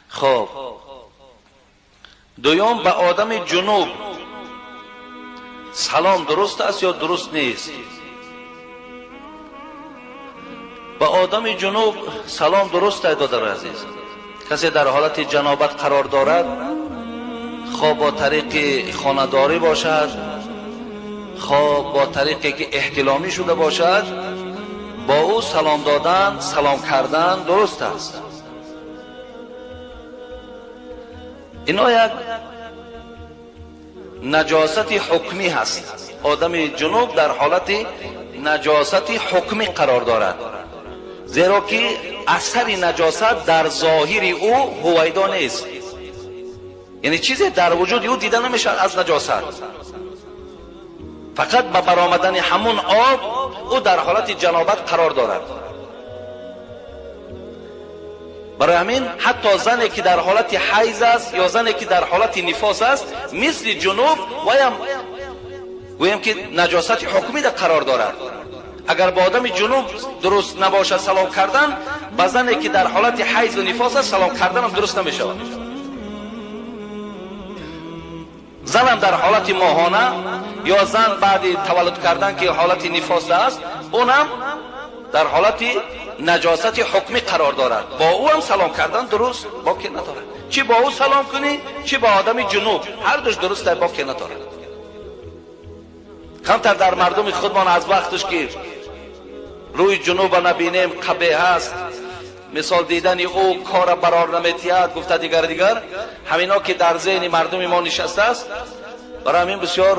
Хоб, дуюм, ба одами ҷунуб салом дуруст аст ё дуруст нест? Ба одами ҷунуб салом дуруст аст, додари азиз. Касе дар ҳолати ҷанобат қарор дорад, хоҳ бо тариқи хонадорӣ бошад, хоҳ бо тариқе ки эҳтиломӣ шуда бошад, бо ӯ салом додан, салом кардан дуруст аст. Ино як наҷосати ҳукмӣ ҳаст. Одами ҷунуб дар ҳолати наҷосати ҳукмӣ қарор дорад, зеро ки асари наҷосат дар зоҳири ӯ ҳувайдо нест, яъне чизе дар вуҷуди ӯ дида намешавад аз наҷосат. Фақат ба баромадани ҳамун об ӯ дар ҳолати ҷанобат қарор дорад. Барои ҳамин ҳатто зане ки дар ҳолати ҳайз аст ё зане ки дар ҳолати нифос аст, мисли ҷунуб ваям гӯем ки наҷосати ҳукмӣ қарор дорад. Агар ба одами ҷунуб дуруст набошад салом кардан, ба зане ки дар ҳолати ҳайзу нифос аст салом карданам дуруст намешавад. Занам дар ҳолати моҳона ё зан баъди таваллуд кардан ки ҳолати нифос аст, унам дар ҳолати наҷосати ҳукмӣ қарор дорад. Бо ӯ ҳам салом кардан дуруст боке надорад. Чӣ бо ӯ салом кунӣ, чӣ бо одами ҷунуб, ҳар душ дуруст боке надорад. Камтар дар мардуми худмон аз вақташ ки рӯи ҷунуба набинем қабеҳ аст, мисол дидани ӯ кора барор наметиҳад, гуфта дигар дигар, ҳамино ки дар зеҳни мардуми мо нишастааст, барои ҳамин бисёр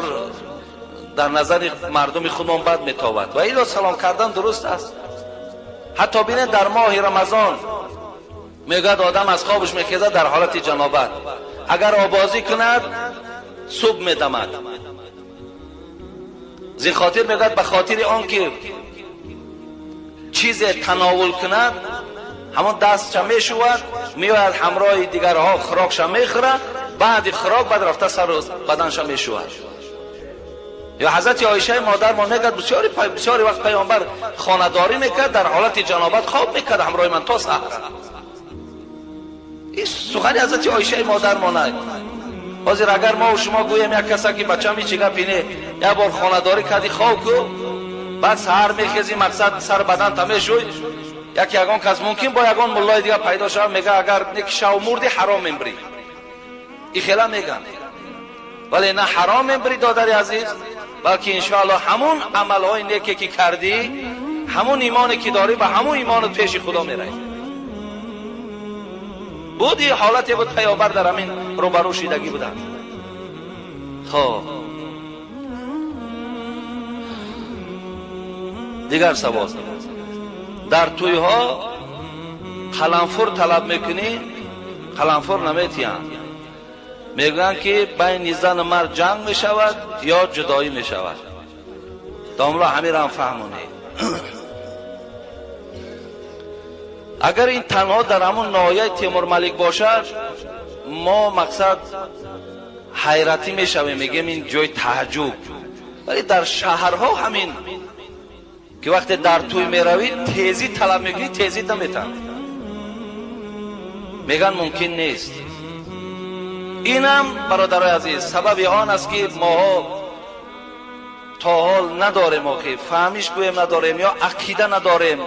дар назари мардуми худмон бад метобад. Ва ило салом кардан дуруст аст. Ҳатто бинед дар моҳи Рамазон мегӯяд одам аз хобаш мехезад дар ҳолати ҷанобат, агар обозӣ кунад субҳ медамад. Зин хотир мегӯяд ба хотири он ки чизе тановул кунад, ҳамон дастша мешувад, меояд ҳамроҳи дигарҳо хӯрокша мехӯрад, баъди хӯрок баъд рафта сару баданша мешувад. Ё ҳазрати Оишаи модармон мегӯяд бисёри вақт паёмбар хонадорӣ мекард, дар ҳолати ҷанобат хоб мекард ҳамроҳи ман то саҳар. Ин сухани ҳазрати Оишаи модармон аст. Ҳозир агар мо шумо гӯем як каса ки бачам ҳеҷ гапи не, як бор хонадорӣ кардӣ хоб ку, баъд саҳар мехезӣ, мақсад сар баданта мешӯй, яке ягон кас мумкин бо ягон муллои дигар пайдо шавад, мега агар неки шав мурдӣ ҳаром мембрӣ. И хела меган. Вале на ҳаром мембрӣ, додари азиз, балки иншоаллоҳ ҳамун амалҳои неке ки кардӣ, ҳамун имоне ки дорӣ, ба ҳамун имонат пеши Худо меравӣ. Буд ин ҳолате буд, паёмбар дар ҳамин рӯбарӯ шидагӣ буданд. Хоб, дигар савол. Дар тӯйҳо қаламфур талаб мекунӣ, қаламфур наметиҳанд. Мегӯянд ки байни зану мард ҷанг мешавад ё ҷудоӣ мешавад. Домла ҳаминро ҳам фаҳмонед. Агар ин танҳо дар ҳамон ноҳияи Темурмалик бошад, мо мақсад ҳайратӣ мешавем, мегӯем ин ҷои таъҷуб. Вале дар шаҳрҳо ҳамин ки вақте дар тӯй меравӣ тезӣ талаб мекунӣ, тезӣ наметаҳанд. Мегӯянд мумкин нест. Инам бародарои азиз сабаби он аст ки моҳо то ҳол надорем, охи фаҳмиш гӯем надорем, ё ақида надорем,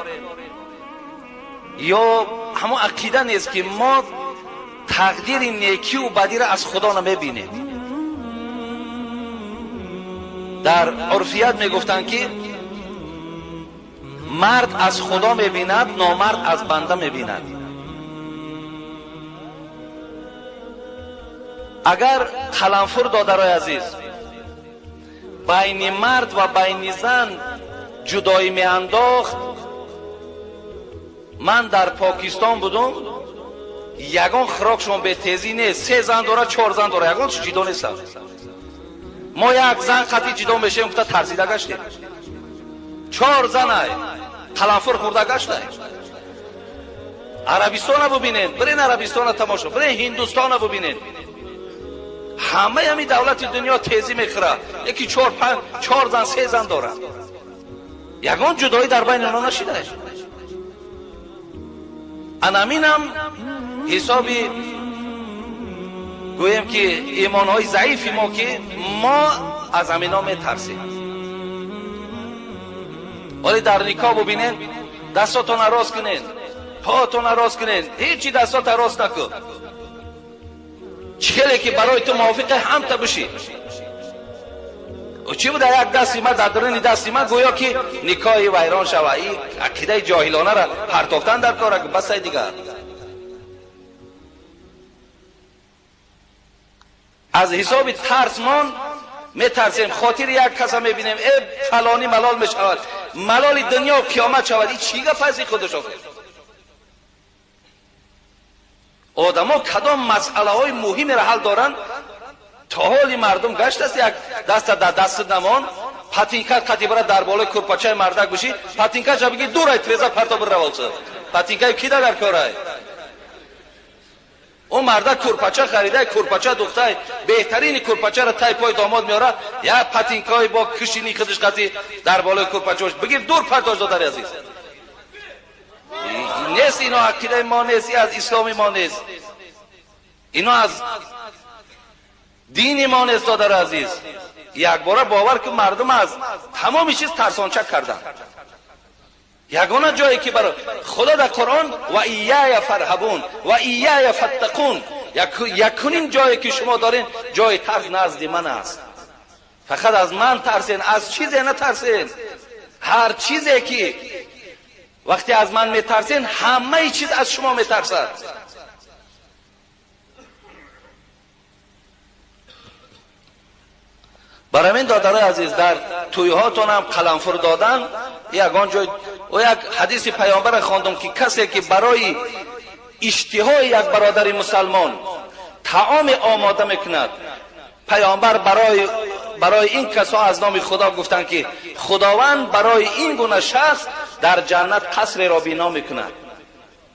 ё ҳамон ақида нест ки мо тақдири некиву бадиро аз Худо намебинем. Дар урфият мегуфтанд ки мард аз Худо мебинад, номард аз банда мебинад. Агар қаламфур, додарои азиз, байни мард ва байни зан ҷудоӣ меандохт, ман дар Покистон будум, ягон хӯрокшон бетезӣ нест, 3 зан дора, 4 зан дора, ягон ҷидо нестанд. Мо як зан қатъи ҷидо мешавем, гуфта тарсида гаштем. 4 занай қаламфур хӯрда гаштай. Арабистона бубинед, бирен Арабистона тамошо, бирен Ҳиндустона бубинед. Ҳамаи ҳамин давлати дунё тезӣ мехӯрад, яки 4, 5, 4 зан, 3 зан дорад. Ягон ҷудоӣ дар байни онҳо нашидааст. Анаминам ҳисоби гӯем ки имонҳои заифи мо ки мо аз ҳамино метарсем. Вале дар никоҳ бубинед, дастотонро рост кунед, поатонро рост кунед, ҳечи дастотро рост накун. Чӣ хеле ки барои ту мувофиқе ҳамта бишӣ. Чӣ буда як дасти ма дар даруни дасти ма гӯё ки никоҳи вайрон шава. Ин ақидаи ҷоҳилонаро партофтан дар кор басай дигар. Аз ҳисоби тарсмон метарсем, хотири як каса мебинем, э фалонӣ малол мешавад, малоли дунё қиёмат шавад. Ин чӣ гап аст худаш охир? Одамо кадом масъалаҳои муҳимеро ҳал доранд, то ҳоли мардум гаштаст як даста дар даст намон, патинка қати бара дар болои курпачаи мардак бишӣ, патинкаша биги дурай треза парто бираволса. Патинкаи ки дар корай? Ӯ мардак курпача харидай, курпача духтай, беҳтарини курпачаро тай пой домод меорад, як патинкаи бо кишини худаш қати дар болои курпача бош. Бигир дур партош, додари азиз. Нест ино ақидаи мо нест, аз исломи мо нест, ино аз дини мо нест, додари азиз. Якбора бовар ки мардум аз тамоми чиз тарсончак карданд. Ягона ҷое ки барои Худо дар Қуръон ва ияя фарҳабун ва ияя фаттақун, якунин ҷое ки шумо дорин, ҷои тарс назди ман аст. Фақат аз ман тарсен, аз чизе натарсен. Ҳар чизе ки вақте аз ман метарсен, ҳамаи чиз аз шумо метарсад. Барои ҳамин додарои азиз, дар тӯйҳотон ҳам қаламфур додан ягон ҷой. О як ҳадиси паёмбарро хондум ки касе ки барои иштиҳои як бародари мусалмон таоме омода мекунад, паёмбар барои ин касо аз номи Худо гуфтанд ки Худованд барои ин гуна шахс дар ҷаннат қасреро бино мекунад.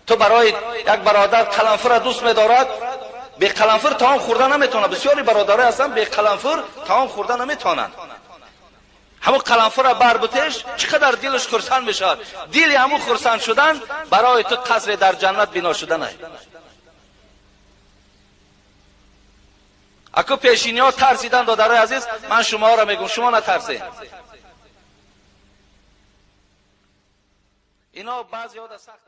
Ту барои як бародар қаламфурро дӯст медорад, бе қаламфур таом хӯрда наметавонад. Бисёри бародаре ҳастанд бе қаламфур таом хӯрда наметавонанд. Ҳамун қаламфурро барбутеш, чӣ қадар дилаш хурсанд мешавад. Дили ҳамун хурсанд шудан барои ту қасре дар ҷаннат бино шуданай. Аку пешиниҳо тарсидан, додарои азиз, ман шуморо мегӯм, шумо натарсед. Ино баъзеҳо да сахт